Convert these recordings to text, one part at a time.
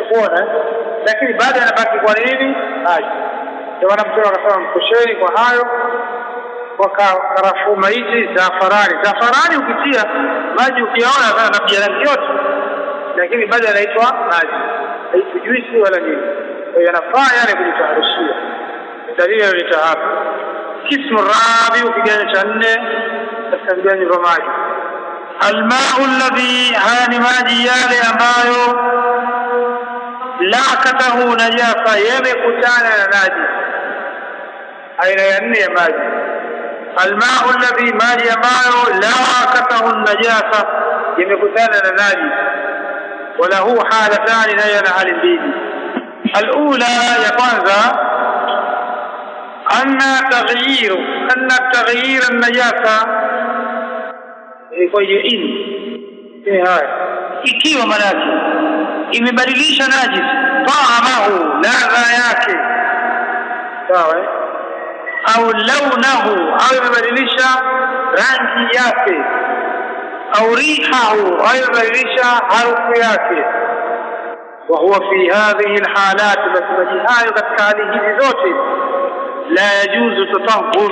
Kuona, lakini bado yanabaki kwa nini maji. Ndio maana Mtume akasema mkosheni kwa hayo, kwa karafuu maiti, zafarani. Zafarani ukitia maji ukiyaona sana na rangi yote, lakini bado yanaitwa maji, haitwi juisi wala nini. Kwa hiyo yanafaa yale kujitayarishia. Dalili alileta hapa. Kismu rabi, kiganjo cha nne katika viganjo vya maji, almau alladhi, haya ni maji yale ambayo lakatahu najasa, yamekutana na najis. Aina ya nne ya maji, almau alladhi, maji ambayo lakatahu najasa, yamekutana na najis. Walahu halatani, nayo yana hali mbili. Alula, ya kwanza, anna taghyiru anna taghyira najasa, ilikuwa hiyo in haya, ikiwa manake imebadilisha najis taamahu, ladha yake, sawa, au launahu, au imebadilisha rangi yake, au rihahu, au imebadilisha harufu yake. Wa huwa fi hadhihi alhalat, basi maji hayo katika hali hizi zote, la yajuzu tatahhur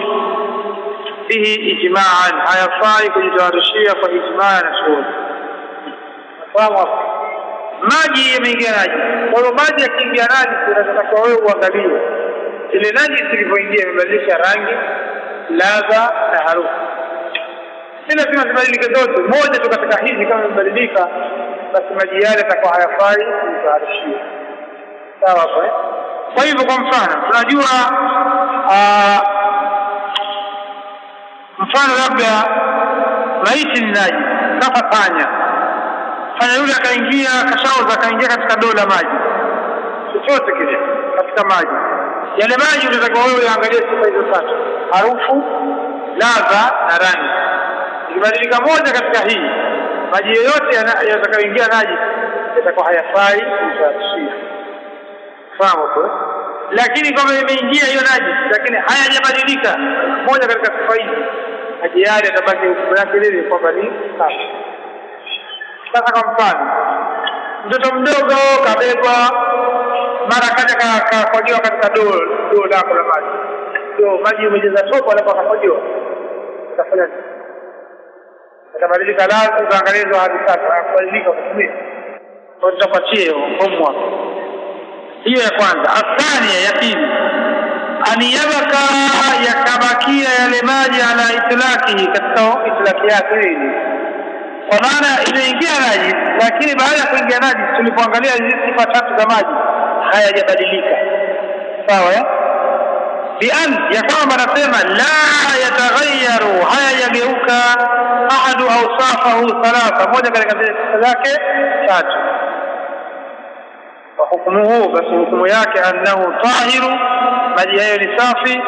bihi ijma'an, hayafai kujitayarishia kwa ijmaa na shuhudi. Fahamu hapo, maji yameingia najisi. Kwa hiyo maji yakiingia najisi, unatakiwa wewe uangalie ile najisi ilivyoingia, imebadilisha rangi, ladha na harufu. Si lazima zibadilike zote, moja tu katika hizi kama imebadilika, basi maji yale yatakuwa hayafai kujitayarishia. Sawa hapo, eh? Kwa hivyo, kwa mfano tunajua, mfano labda maiti ni najisi, kafa panya panya yule akaingia kashaoza, akaingia katika doo la maji, chochote kile katika maji yale maji, unatakiwa wewe uangalie sifa hizo tatu: harufu, ladha na rangi. Ikibadilika moja katika hii, maji yoyote yatakayoingia najisi yatakuwa hayafai kutayarishia. Fahamu hapo? Lakini kama imeingia hiyo najisi lakini hayajabadilika moja katika sifa hizi, maji yale yatabaki hukumu yake ile kwamba ni safi. Sasa kwa mfano, mtoto mdogo kabebwa, mara kaja kakojoa katika doo lako la maji, doo maji umejaza topo, alafu akakojoa, utafanya nini? Atabadilika ladha, utaangalia hizo hadi sasa, akubadilika utatumia kwa, tutapatie homework hiyo ya kwanza. Athania, ya pili, an yabka, yakabakia yale maji ala itlaqihi, katika itlaki yake ile, kwa maana imeingia najis, lakini baada ya kuingia najis, tulipoangalia hizi sifa tatu za maji hayajabadilika, sawa, eh? Bian, ya kwamba anasema la yataghayyaru, hayajageuka ahadu awsafahu thalatha, moja katika zile sifa zake tatu. Wa hukmuhu, basi hukumu yake, annahu tahiru, maji hayo ni safi,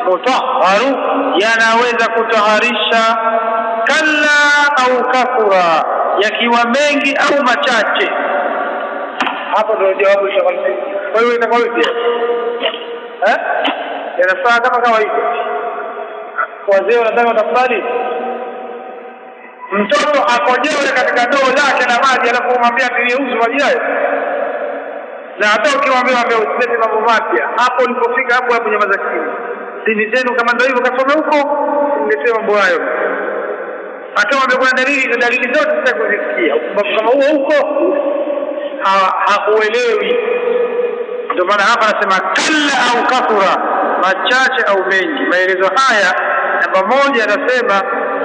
mutahharu, yanaweza kutaharisha, kalla au kathura, yakiwa mengi au machache. Hapo ndio jawabu ishakwambia. Kwa hiyo itakuwa vipi? Eh, yanafaa kama kawaida. Wazee wanataka watakubali mtoto akojoe katika doo lake la maji, alafu umwambia niliuzu maji hayo? Na hata ukimwambia, mwambia usilete mambo mapya hapo ulipofika hapo hapo, nyamaza kimya. Dini zenu kama ndio hivyo, kasome huko, niletee mambo hayo. Hata mwambia kuna dalili, na dalili zote sitaki kuzisikia. Upumbavu kama huo huko hakuelewi. Ndio maana hapa anasema kalla au kathura, machache au mengi. Maelezo haya namba 1 anasema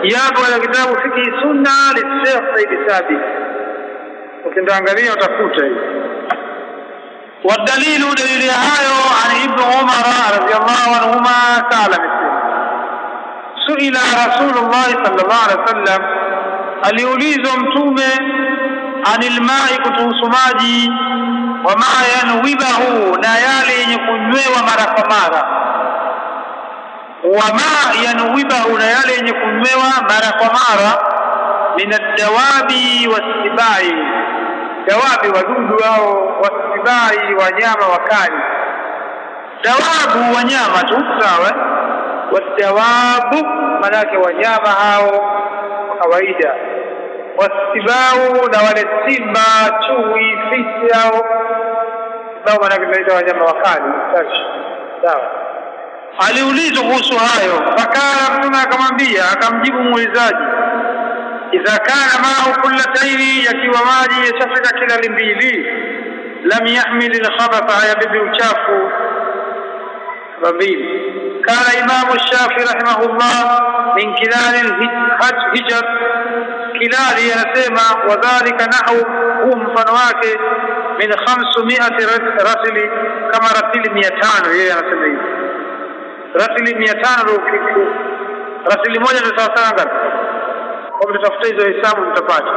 yapo katika kitabu Fiqh Sunna li Sheikh Said Sabiq, ukiangalia utakuta hiyo. Wadalilu, dalili hayo, an Ibn Umar radhiyallahu anhuma qala, amesema suila Rasulullah sallallahu alaihi wasallam, aliulizwa Mtume anil mai, kutuhusu maji, wama yanwibahu, na yale yenye kunywewa mara kwa mara, wama yanwibahu, na yale yenye kunywewa mara kwa mara, min addawabi wassibai, dawabi wadudu hao, wassibai wanyama wakali, dawabu wanyama tu, sawa, wadawabu manake wanyama hao wa kawaida, wasibau na wale simba, chui, fisi hao. Vibao maanake tunaita wanyama wakali, sawa. Aliulizwa kuhusu hayo, fakala, Mtume akamwambia, akamjibu muulizaji, idha kana mau kullataini, yakiwa maji yashafika kilali mbili, lam yahmil alkhabatha, hayabebi uchafu. Namba mbili, kana Imamu Shafi rahimahullah min kilali hijar, kilali anasema wadhalika nahu, huu mfano wake min 500 ratili, kama ratili 500. Yeye anasema hivi ratili 500, ratili moja ndio sawa sawa ngapi? Kwa mtatafuta hizo hesabu mtapata,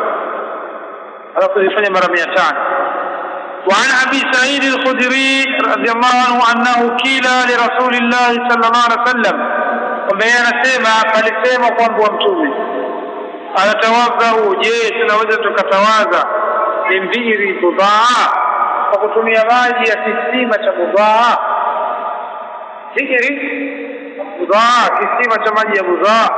alafu zifanye mara 500. وعن أبي سعيد الخدري رضي الله عنه أنه قيل لرسول الله صلى الله عليه وسلم, kwamba yeye anasema palisema kwamba Mtume anatawadhau, je, tunaweza tukatawadha min bi'ri Budaa, kwa kutumia maji ya kisima cha Budaa? Bi'ri Budaa, kisima cha maji ya Budaa.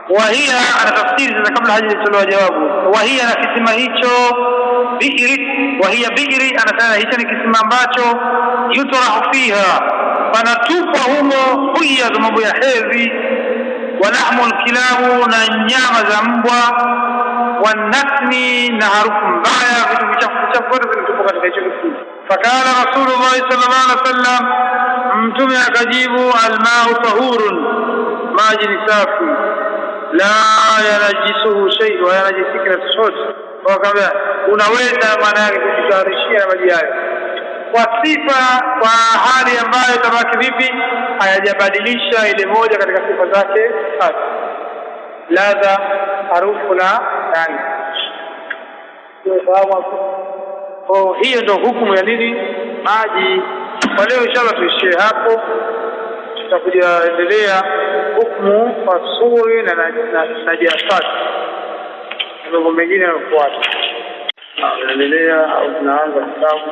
Wahia, anatafsiri sasa kabla hajatolewa jawabu. Wahia, na kisima hicho bi'ri, wahia bi'ri, anasema hicho ni kisima ambacho yutrahu fiha, panatupwa humo huyadh, mambo ya hedhi, wa lahmu lkilabu, na nyama za mbwa, wanatni, na harufu mbaya, vitu vichafu vichafu vyote vinatupwa katika hicho kisima. Fakala Rasulullahi sallallahu alaihi wasallam, Mtume akajibu, almau tahurun, maji ni safi, la yanajisuhu shay, wayanajisiki na chochote. Wakaambia unaweza, maana yake kujitayarishia na maji hayo kwa sifa, kwa hali ambayo itabaki vipi, hayajabadilisha ile moja katika sifa zake tatu: ladha, harufu na rangi. Umefahamu hapo? Kwa hiyo ndio hukumu ya nini maji. Kwa leo inshallah tuishie hapo, tutakuja endelea hukumu fasuri na najasati na mambo mengine yanayofuata. Tunaendelea au tunaanza kitabu.